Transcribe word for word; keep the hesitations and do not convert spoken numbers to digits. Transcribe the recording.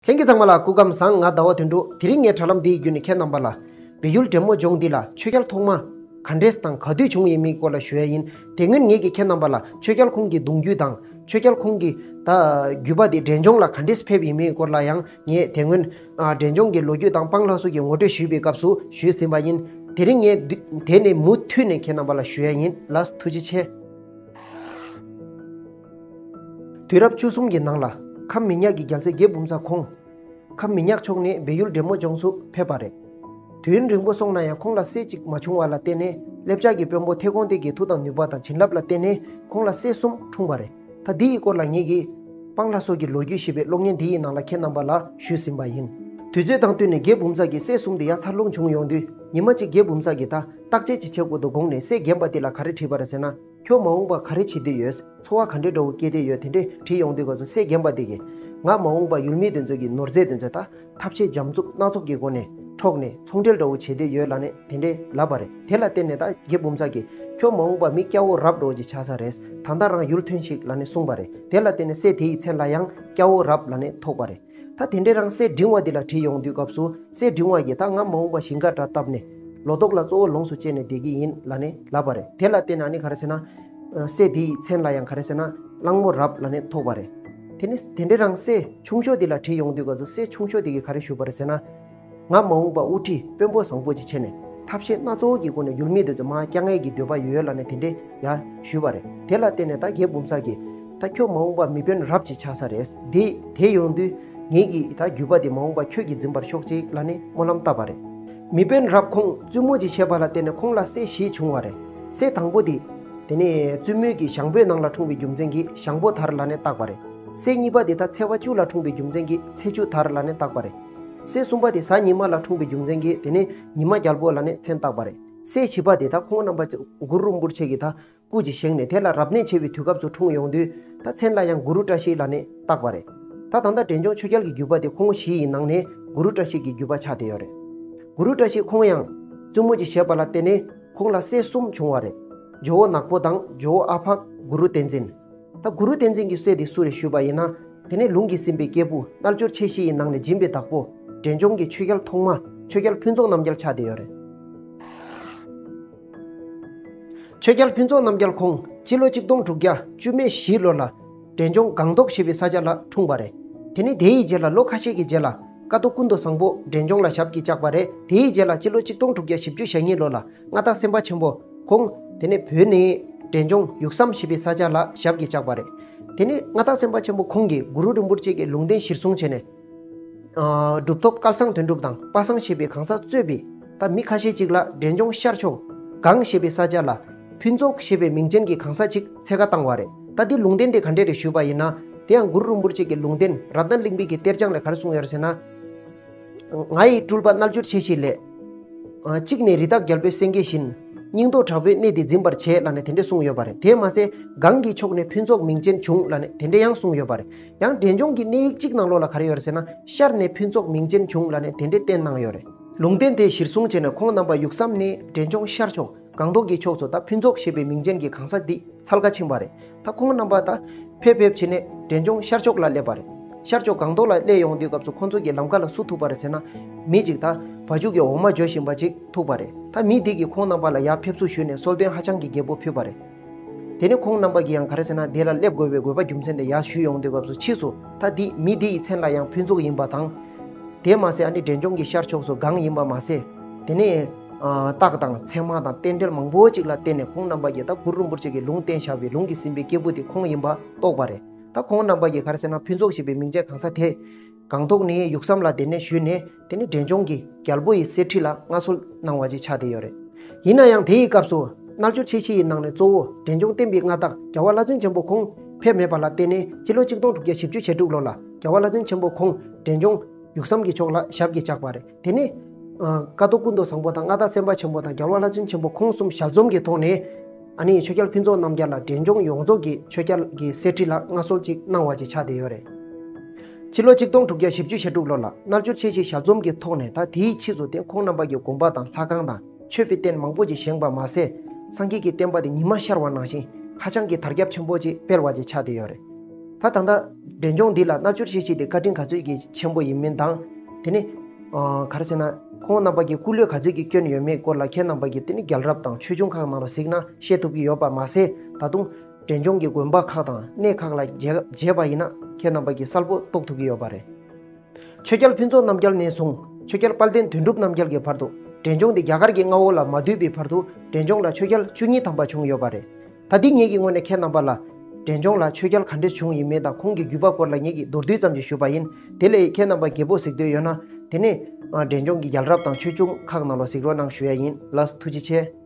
ལྷན་རྒྱས་ཚང་མ་ལ་སྐུ་ཁམས་བཟང་། ང་ཟླ་བ་དོན་གྲུབ། དེ་རིང་ངའི་དྲ་ལམ་འདིའི་བརྒྱུད་ནས་ཁྱེད་རྣམ་པ་ལ་བལ་ཡུལ་འབྲས་མོ་ལྗོངས་འདི་ལ་ཆོས་རྒྱལ་ཐོག་མ་ག་འདྲས་དང་ག་དུས་བྱུང་ཡིན་མིན་སྐོར་ལ་ཞུ་ཡ་ཡིན། དེ་སྔོན་ངེད་ཀྱིས་ཁྱེད་རྣམ་པ་ལ་ཆོས་རྒྱལ་ཁོང་གི་གདུང་རྒྱུད་དང་ཆོས་རྒྱལ་ཁོང་གི་ད་རྒྱུད་པ་དེ་འབྲས་ལྗོངས་ལ་ག་འདྲས་ཕེབས་ཡིན་མིན་སྐོར་ལ་ཡང་ངས་དེ་སྔོན་ཨ་འབྲས་ལྗོངས་ཀྱི་ལོ་རྒྱུས་དང་སྤང་ལྷ་སོགས་ཀྱི་ངོ་སྤྲོད་ཞུས་པའི་སྐབས་སུ་ཞུས་ཟིན་པ་ཡིན། དེ་རིང་ངས་འདི་དེ་ནས་མུ་མཐུད་ནས་ཁྱེད་རྣམ་པ་ལ་ཞུ་ཡ་ཡིན། ལགས་སོ། ཐུགས་རྗེ་ཆེ། དུས་རབས་བཅུ་གསུམ་གྱི་ནང་ལ་ཁམས་མི་ཉག་གི་རྒྱལ་སྲས་རྒྱལ་འབུམ་ས་ཁོང་། ཁམས་མི་ཉག་ཕྱོགས་ནས་བལ་ཡུལ་འབྲས་མོ་ལྗོངས་སུ་ཕེབས་པ་རེད། དུས་ཡུན་རིང་པོ་སོང་ན་ཡང་ཁོང་ལ་སྲས་གཅིག་མ་བྱུང་བ་ལ་བརྟེན་ནས་སླེབས་ལྕགས་ཀྱི་དཔོན་པོ་ཐེ་ཀོང་ཏེ་གི་མཐུ་དང་ནུས་པ་དང་བྱིན་རླབས་ལ་བརྟེན་ནས་ཁོང་ལ་སྲས་གསུམ་འཁྲུངས་པ་རེད། ད་འདི་ཡི་སྐོར་ལ་ངེད་ཀྱིས་སྤང་ལྷ་སོགས་ཀྱི་ལོ་རྒྱུས་ཞེས་པའི་གློག་བརྙན་འདི་ཡི་ནང་ལ་ཁྱེད་རྣམ་པ་ལ་ཞུས་ཟིན་པ་ཡིན། དུས་ཚོད་དང་བསྟུན་ནས་རྒྱལ་འབུམ་ས་གི་སྲས་གསུམ་དེ་ཡ་མཚར་ལོངས་བྱུང་ཡོང་དུས་ཉི་མ་གཅིག་རྒྱལ་འབུམ་ས་གི་ད་བརྟག་དཔྱད་ཅིག་བྱེད་དགོས་འདུག་དགོངས་ནས་སྲས་རྒན་པ་དེ་ལ་ག་རེ་དྲིས་པ་རེད་ཟེར་ན། ཁྱོད་མ་འོངས་པ་ག་རེ་བྱེད་འདོད་ཡོད། འཚོ་བ་ག་འདྲའི་འདྲ་བོ་སྐྱེལ་འདོད་ཡོད། དེ་འདྲས་དྲིས་ཡོང་དུས་སྐབས་སུ་སྲས་རྒན་པ་དེ་གིས་ང་མ་འོངས་པ་ཡུལ་མི་དེ་ཚོ་གི་ནོར་རྫས་དེ་ཚོ་ད་ཐབས་ཤེས་འཇམ་རྩུབ་སྣ་ཚོགས་ཀྱི་སྒོ་ནས་འཕྲོག་ནས་ཚོང་འབྲེལ་འདྲ་བོ་བྱེད་འདོད་ཡོད་ལབ་ནས་དེ་འདྲས་ལབ་པ་རེད། དེ་ལ་བརྟེན་ནས་ད་རྒྱལ་འབུམ་ས་གིས་ཁྱོད་མ་འོངས་པ་མི་སྐྱ་བོ་རབ་འདྲ་བོ་ཅིག་ཆགས་ས་རེད། ད་ལྟ་རང་ཡུལ་ཐོན་ཞིག་ལབ་ནས་གསུངས་པ་རེད། དེ་ལ་བརྟེན་ནས་སྲས་དེ་ཡི་མཚན་ལ་ཡང་སྐྱ་བོ་རབ་ལབ་ནས་ཐོགས་པ་རེད། ད་དེ་འདྲའི་རང་སྲས་འབྲིང་བ་འདི་ལ་དྲིས་ཡོང་དུས་སྐབས་སུ་སྲས་འབྲིང་བ་ཡིས་ད་ང་མ་འོངས་པ་ཞིང་ཁ་འདྲ་བཏབ་ནས་ལོ་ཏོག་ལ་གཙོ་བོ་ལོངས་སུ་སྤྱད་ནས་བསྡད་ཀྱི་ཡིན་ལབ་ནས་ལབ་པ་རེད། དེ་ལ་བརྟེན་ནས་ཨ་ནི་ག་རེ་ཟེར་ན། སྲས་འདིའི་མཚན་ལ་ཡང་ག་རེ་ཟེར་ན་གླང་མོ་རབ་ལབ་ནས་ཐོགས་པ་རེད། དེ་ནི་དེ་འདྲའི་རང་སྲས་ཆུང་ཤོས་འདི་ལ་དྲིས་ཡོང་དུས་སྐབས་སུ་སྲས་ཆུང་ཤོས་འདི་གིས་ག་རེ་ཞུས་པ་རེད་ཟེར་ན། ང་མ་འོངས་པ་དབུ་ཁྲིད་དཔོན་པོ་བཟང་པོ་ཅིག་བྱས་ནས་ཐབས་ཤེས་སྣ་ཚོགས་ཀྱི་སྒོ་ནས་ཡུལ་མི་དེ་ཚོ་མར་བསྐྱང་ཡས་ཀྱི་འདོད་པ་ཡོད་ལབ་ནས་དེ་འདྲའི་ཡ་ཞུས་པ་རེད། དེ་ལ་བརྟེན་ནས་ད་རྒྱལ་འབུམ་ས་གིས་ད་ཁྱོད་མ་འོངས་པ་མི་དཔོན་རབ་ཅིག་ཆགས་ས་རེད། དེ་དེ་ཡོང་དུས་ངེད་ཀྱི་ད་རྒྱུད་པ་དེ་མ་འོངས་པ་ཁྱོད་ཀྱིས་འཛིན་པར་ཤོག་ཅིག་ལབ་ནས་སྨོན་ལམ་བཏབ་པ་རེད། མི་དཔོན་རབ་ཁོང་བཙུན་མོ་ཅིག་བྱས་པ་ལ་བརྟེན་ནས་ཁོང་ལ་སྲས་བཞི་བྱུང་བ་རེད། སྲས་དང་པོ་དེ་དེ་ནས་བཙུན་མོའི་གི་ཞང་པོའི་ནང་ལ་འཁྲུངས་པའི་རྒྱུ་མཚན་གྱིས་ཞང་པོ་དར་ལབ་ནས་བཏགས་པ་རེད། སྲས་གཉིས་པ་དེ་ད་ཚེས་པ་བཅུ་ལ་འཁྲུངས་པའི་རྒྱུ་མཚན་གྱིས་ཚེས་བཅུ་དར་ལབ་ནས་བཏགས་པ་རེད། སྲས་གསུམ་པ་དེ་གཟའ་ཉི་མ་ལ་འཁྲུངས་པའི་རྒྱུ་མཚན་གྱིས་དེ་ནས་ཉི་མ་རྒྱལ་པོ་ལབ་ནས་མཚན་བཏགས་པ་རེད། སྲས་བཞི་པ་དེ་ད་ཁོང་རྣམ་པ་ཚོ་གུ་རུ་རིན་པོ་ཆེ་གིས་ད་སྐུ་ཅིག་བཞེངས་ནས་དེ་ལ་རབ་གནས་བྱེད་པའི་དུས་སྐབས་སུ་འཁྲུངས་ཡོང་དུས་ད་མཚན་ལ་ཡང་གུ་རུ་བཀྲ་ཤིས་ལབ་ནས་བཏགས་པ་རེད། ད་ད་ལྟ་འབྲས་ལྗོངས་ཆོས་རྒྱལ་གྱི་རྒྱུད་པ་དེ་ཁོང་བཞི་ཡི་ནང་ནས་གུ་རུ་བཀྲ་ཤིས་ཀྱི་རྒྱུད་པ་ཆགས་བསྡད་ཡོད་རེད། གུ་རུ་བཀྲ་ཤིས་ཁོང་ཡང་བཙུན་མོ་ཅིག་བྱས་པ་ལ་བརྟེན་ནས་ཁོང་ལ་སྲས་གསུམ་བྱུང་བ་རེད། ཇོ་བོ་ནག་པོ་དང་ཇོ་བོ་ཨ་ཕ་གུ་རུ་བསྟན་འཛིན། ད་གུ་རུ་བསྟན་འཛིན་གྱི་སྲས་དེ་སུ་རེད་ཞུས་པ་ཡིན་ན། དེ་ནས་ལུང་གིས་ཟིན་པའི་སྐྱེས་བུ་རྣལ་འབྱོར་མཆེད་བཞི་ཡི་ནང་ནས་སྦྱིན་པའི་བདག་པོ་འབྲས་ལྗོངས་ཀྱི་ཆོས་རྒྱལ་ཐོག་མ་ཆོས་རྒྱལ་ཕུན་ཚོགས་རྣམ་རྒྱལ་ཆགས་བསྡད་ཡོད་རེད། ཆོས་རྒྱལ་ཕུན་ཚོགས་རྣམ་རྒྱལ་ཁོང་སྤྱི་ལོ་གཅིག་སྟོང་དྲུག་བརྒྱ་བཅུ་མེད་བཞི་ལོ་ལ་འབྲས་ལྗོངས་སྒང་ཏོག་ཞེས་པའི་ས་ཆ་ལ་འཁྲུངས་པ་རེད། དེ་ནས་དེའི་རྗེས་ལ་ལོ་ཁ་ཤས་ཀྱི་རྗེས་ལ་ཀ་ཏོ་ཀུན་ཏུ་བཟང་པོ་འབྲས་ལྗོངས་ལ་ཞབས་ཀྱིས་བཅགས་པ་རེད། དེའི་རྗེས་ལ་སྤྱི་ལོ་གཅིག་སྟོང་དྲུག་བརྒྱ་བཞི་བཅུ་ཞེ་གཉིས་ལོ་ལ་མངའ་བདག་སེམས་དཔའ་ཆེན་པོ་ཁོང་དེ་ནས་བོད་ནས་འབྲས་ལྗོངས་ཡུག་ས་ཞེས་པའི་ས་ཆ་ལ་ཞབས་ཀྱིས་བཅགས་པ་རེད། དེ་ནས་མངའ་བདག་སེམས་དཔའ་ཆེན་པོ་ཁོང་གིས་གུ་རུ་རིན་པོ་ཆེ་གི་ལུང་བསྟན་གཞིར་བཟུང་བྱས་ནས། ཨ་གྲུབ་ཐོབ་སྐལ་བཟང་དོན་གྲུབ་དང་པ་སངས་ཞེས་པའི་གང་ཟག་གཙོས་པའི་ད་མི་ཁ་ཤས་ཅིག་ལ་འབྲས་ལྗོངས་ཤར་ཕྱོགས་སྒང་ཞེས་པའི་ས་ཆ་ལ་ཕུན་ཚོགས་ཞེས་པའི་མིང་ཅན་གྱི་གང་ཟག་ཅིག་འཚོལ་ག་བཏང་བ་རེད། ད་འདི་ལུང་བསྟན་དེ་ག་འདྲས་རེད་ཞུས་པ་ཡིན་ན། དེ་ཡང་གུ་རུ་རིན་པོ་ཆེ་གི་ལུང་བསྟན་རཏྣ་གླིང་པའི་གི་གཏེར་བྱང་ལས་ག་རེ་གསུངས་ཡོད་རེད་ཟེར་ན། ང་ཡི་སྤྲུལ་པ་རྣལ་འབྱོར་མཆེད་བཞི་ལས། ཨ་གཅིག་ནས་རི་དྭགས་རྒྱལ་པོའི་སེང་གེ་བཞིན། སྙིང་སྟོབས་དྲག་པོས་གནས་འདི་འཛིན་པར་བྱེད་ལབ་ནས་དེ་འདྲས་གསུངས་ཡོད་པ་རེད། དེས་མ་ཟད་སྒང་གི་ཕྱོགས་ནས་ཕུན་ཚོགས་མིང་ཅན་བྱུང་ལབ་ནས་དེ་འདྲས་ཡང་གསུངས་ཡོད་པ་རེད། ཡང་འབྲས་ལྗོངས་ཀྱི་གནས་ཡིག་གཅིག་ནང་ལོགས་ལ་ག་རེ་ཡོད་རེད་ཟེར་ན། ཤར་ནས་ཕུན་ཚོགས་མིང་ཅན་བྱུང་ལབ་ནས་དེ་འདྲས་བསྟན་གནང་ཡོད་རེད། ལུང་བསྟན་དེ་གཞིར་བཟུང་བྱས་ནས་ཁོང་རྣམ་པ་ཡུག་ས་ནས་འབྲས་ལྗོངས་ཤར་ཕྱོགས་སྒང་ཏོག་གི་ཕྱོགས་སུ་ད་ཕུན་ཚོགས་ཞེས་པའི་མིང་ཅན་གྱི་གང་ཟག་འདི་འཚོལ་ག་ཕྱིན་པ་རེད། ད་ཁོང་རྣམ་པ་ད་ཕེབས་ཕེབས་བྱས་ནས་འབྲས་ལྗོངས་ཤར་ཕྱོགས་ལ་སླེབས་པ་རེད། ཤར་ཕྱོགས་སྒང་ཏོག་ལ་སླེབས་ཡོང་དུས་སྐབས་སུ་ཁོང་ཚོ་གི་ལམ་ཁ་ལ་སུ་ཐུག་པ་རེད་ཟེར་ན། མི་གཅིག་ད་བ་ཕྱུགས་ཀྱི་འོ་མ་འཇོ་བཞིན་པ་ཅིག་ཐུག་པ་རེད། ད་མི་འདི་གིས་ཁོང་རྣམ་པ་ལ་ཡར་ཕེབས་བསུ་ཞུས་ནས་གསོལ་སྟོན་ཧ་ཅང་གི་རྒྱས་པོ་ཕུལ་བ་རེད། དེ་ནས་ཁོང་རྣམ་པ་གིས་ཡང་ག་རེ་ཟེར་ན། འདི་ལ་སླེབས་དགོས་པའི་དགོས་པ་རྒྱུ་མཚན་དེ་ཡར་ཞུས་ཡོང་དུས་སྐབས་སུ་ཕྱིས་སུ་ད་འདི་མི་འདི་ཡི་མཚན་ལ་ཡང་ཕུན་ཚོགས་ཡིན་པ་དང་། དེ་མ་ཟད་ཨ་ནི་འབྲས་ལྗོངས་ཀྱི་ཤར་ཕྱོགས་སུ་སྒང་ཡིན་པ་མ་ཟད། དེ་ནས་ཨ་རྟགས་དང་མཚན་མ་དང་རྟེན་འབྲེལ་མང་པོ་ཅིག་ལ་བརྟེན་ནས་ཁོང་རྣམ་པ་གིས་ད་གུ་རུ་རིན་པོ་ཆེ་གི་ལུང་བསྟན་བཞག་པའི་ལུང་གིས་ཟིན་པའི་སྐྱེས་བུ་དེ་ཁོང་ཡིན་པ་རྟོགས་པ་རེད། ད་ཁོང་རྣམ་པ་གིས་ག་རེ་ཟེར་ན། ཕུན་ཚོགས་ཞེས་པའི་མིང་ཅན་གང་ཟག་དེ་སྒང་ཏོག་ནས་ཡུག་ས་ལ་དེ་ནས་བཞུད་ནས་དེ་ནས་འབྲས་ལྗོངས་ཀྱི་རྒྱལ་པོ་ཡི་གསེར་ཁྲི་ལ་མངའ་གསོལ་གནང་བ་ཅིག་ཆགས་བསྡད་ཡོད་རེད། ཡིན་ན་ཡང་དེའི་སྐབས་སུ་རྣལ་འབྱོར་མཆེད་བཞི་ཡི་ནང་ནས་གཙོ་བོ་འབྲས་ལྗོངས་བསྟན་པའི་མངའ་བདག་རྒྱལ་བ་ལྷ་བཙུན་ཆེན་པོ་ཁོང་ཕེབས་མེད་པ་ལ་བརྟེན་ནས་སྤྱི་ལོ་གཅིག་སྟོང་དྲུག་བརྒྱ་བཞི་བཅུ་ཞེ་དྲུག་ལོ་ལ་རྒྱལ་བ་ལྷ་བཙུན་ཆེན་པོ་ཁོང་འབྲས་ལྗོངས་ཡུག་ས་གི་ཕྱོགས་ལ་ཞབས་ཀྱིས་བཅགས་པ་རེད། དེ་ནས་ཨ་ཀཿཐོག་ཀུན་ཏུ་བཟང་པོ་དང་མངའ་བདག་སེམས་དཔའ་ཆེན་པོ་དང་རྒྱལ་བ་ལྷ་བཙུན་ཆེན་པོ་ཁོང་གསུམ་ཞལ་འཛོམས་ཀྱི་ཐོག་ནས་ཨ་ནི་ཆོས་རྒྱལ་ཕུན་ཚོགས་རྣམ་རྒྱལ་ལ་འབྲས་ལྗོངས་ཡོངས་རྫོགས་ཀྱི་ཆོས་རྒྱལ་གྱི་གསེར་ཁྲི་ལ་མངའ་གསོལ་ཅིག་གནང་བ་ཅིག་ཆགས་བསྡད་ཡོད་རེད། ཕྱི་ལོ་གཅིག་སྟོང་དྲུག་བརྒྱ་བཞི་བཅུ་ཞེ་དྲུག་ལོ་ལ་རྣལ་འབྱོར་མཆེད་བཞི་ཞལ་འཛོམས་ཀྱི་ཐོག་ནས་ད་དེའི་ཕྱིས་སུ་དེ་ཁོང་རྣམ་པ་གི་དགོན་པ་དང་ལྷ་ཁང་དང་མཆོད་པའི་རྟེན་མང་པོ་ཅིག་བཞེངས་པ་མ་ཟད། སངས་རྒྱས་ཀྱི་བསྟན་པ་དེ་ཉི་མ་ཤར་བ་ནང་བཞིན་ཧ་ཅང་གི་དར་ཁྱབ་ཆེན་པོ་ཅིག་སྤེལ་བ་ཅིག་ཆགས་བསྡད་ཡོད་རེད། ད་ད་ལྟ་འབྲས་ལྗོངས་འདི་ལ་རྣལ་འབྱོར་ཤེས་བྱེད་དེ་བཀའ་དྲིན་ག་ཚོད་ཀྱི་ཆེན་པོ་ཡིན་མིན་དང་། དེ་ནས་ཨ་ག་རེ་ཟེར་ན། ཁོང་རྣམ་པ་གི་སྐུ་ལུས་ག་ཚོད་ཀྱི་སྐྱོན་ཡོད་མེད་སྐོར་ལ་ཁྱེད་རྣམ་པ་གིས་དེ་ནི་རྒྱལ་རབས་དང་ཆོས་འབྱུང་ཁག་ནང་ལ་གཟིགས་ན་ཤེས་ཐུབ་ཀྱི་ཡོད་པ་མ་ཟད། ད་དུང་འབྲས་ལྗོངས་ཀྱི་དགོན་པ་ཁག་དང་གནས་ཁག་ལ་མཇལ་མཇལ་བ་ཡིན་ན་ཁྱེད་རྣམ་པ་གིས་གསལ་པོ་རྟོགས་ཐུབ་ཀྱི་ཡོད་པ་རེད། ཆོས་རྒྱལ་ཕུན་ཚོགས་རྣམ་རྒྱལ་ནས་བཟུང་ཆོས་རྒྱལ་དཔལ་ལྡན་དོན་གྲུབ་རྣམ་རྒྱལ་གྱི་བར་དུ་འབྲས་ལྗོངས་འདི་རྒྱ་གར་གྱི་མངའ་འོག་ལ་མ་བསྡུས་པའི་བར་དུ་འབྲས་ལྗོངས་ལ་ཆོས་རྒྱལ་བཅུ་གཉིས་ཐམ་པ་བྱུང་ཡོད་པ་རེད། ད་འདི་ངེད་ཀྱི་ངོས་ནས་ཁྱེད་རྣམ་པ་ལ་འབྲས་ལྗོངས་ལ་ཆོས་རྒྱལ་ག་འདྲས་བྱུང་ཡིན་མིན་དང་ཁོང་གི་བརྒྱུད་པ་སྐོར་ལ་ངེད་ཀྱིས་མདོར་བསྡུས་ཙམ་ཞིག་ཞུས་པ་ཡིན། དེ་ལས་ཁྱེད་རྣམ་པ་རྒྱས་པོ་གཟིགས་འདོད་ཡོད་ན། དེ་ནས་ཨ་འབྲས་ལྗོངས་ཀྱི་རྒྱལ་རབས་དང་ཆོས་འབྱུང་ཁག་ནང་ལ་གཟིགས་རོགས་གནང་ཞུ་ཡ་ཡིན། ལགས་སོ། ཐུགས་རྗེ་ཆེ།